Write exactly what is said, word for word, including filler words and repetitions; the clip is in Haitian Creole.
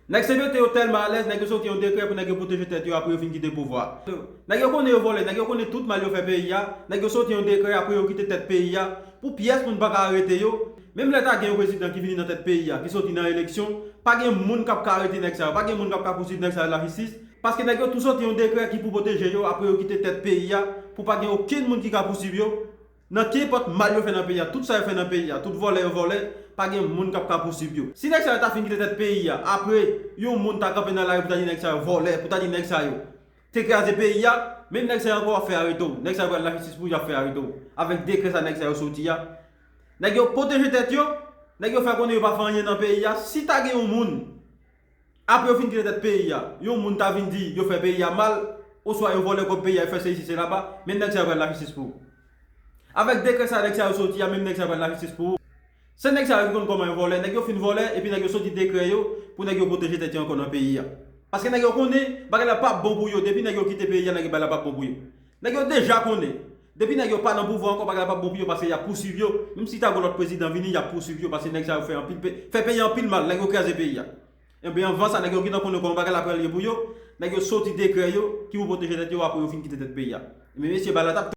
Nèg C P T yo tèlman alèz, nèg yo soti yon dekrè pou nèg yo pwoteje tèt yo apre yo fin kite pouvwa. Nèg yo konnen yo vòlè, nèg yo konnen tout mal yo fè peyi a, nèg yo soti yon dekrè apre yo kite tèt peyi a, pou pyès moun pa ka arete yo. Menm lè ta gen yon prezidan ki vini nan tèt peyi a, ki soti nan eleksyon, pa gen moun k ap ka arete nèg sa yo, pa gen moun k ap ka pouswiv nèg sa yo lajistis, paske nèg yo tou soti yon dekrè ki pou pwoteje yo apre yo kite tèt peyi a, pou pa gen okenn moun ki ka pouswiv yo. Nan kenpòt mal yo fè nan peyi a, tout sa yo fè nan peyi a, tout vòlè yo vòlè, pa gen moun k ap ka pouswiv yo. Si nèg sa yo ta fin kite tèt peyi a, apre yon moun ta kanpe nan lari pou ta di nèg sa yo vòlè, pou ta di nèg sa yo te kraze peyi a, menm nèg sa yo ankò ap fè arete w. Nèg sa yo pral lajistis pou y ap fè arete w. Avèk dekrè sa nèg sa yo soti a, nèg yo pwoteje tèt yo, nèg yo fè konnen yo pa fè anyen nan peyi a. Si ta gen yon moun, apre yo fin kite tèt peyi a, yon moun ta vin di yo fè peyi a mal, oswa yo vòlè kòb peyi a, yo fè se isi, se laba, menm nèg sa yo pral lajistis pou ou. Avèk dekrè sa nèg sa yo soti a, menm nèg sa yo pral lajistis pou ou. Se nèg sa yo ki konn kòman yo vòlè, nèg yo fin vòlè, epi nèg yo soti dekrè yo pou nèg yo pwoteje tèt yo ankò nan peyi a. Paske nèg yo konnen bagay la p ap bon pou yo, depi nèg yo kite peyi a, nèg yo bagay la p ap bon pou yo. Nèg yo deja konnen, depi nèg yo pa nan pouvwa ankò, bagay la p ap bon pou yo, paske y ap pouswiv yo. Menm si ta gen lòt prezidan vini, y ap pouswiv yo, paske nèg sa yo fè anpil pe-, fè peyi anpil mal, nèg yo kraze peyi a. Ebyen, anvan sa, nèg yo gentan konnen kòman bagay la pral ye pou yo, nèg yo soti dekrè yo ki pou pwoteje tèt yo apre yo fin kite tèt peyi a. Ebyen, mesye, bagay la t ap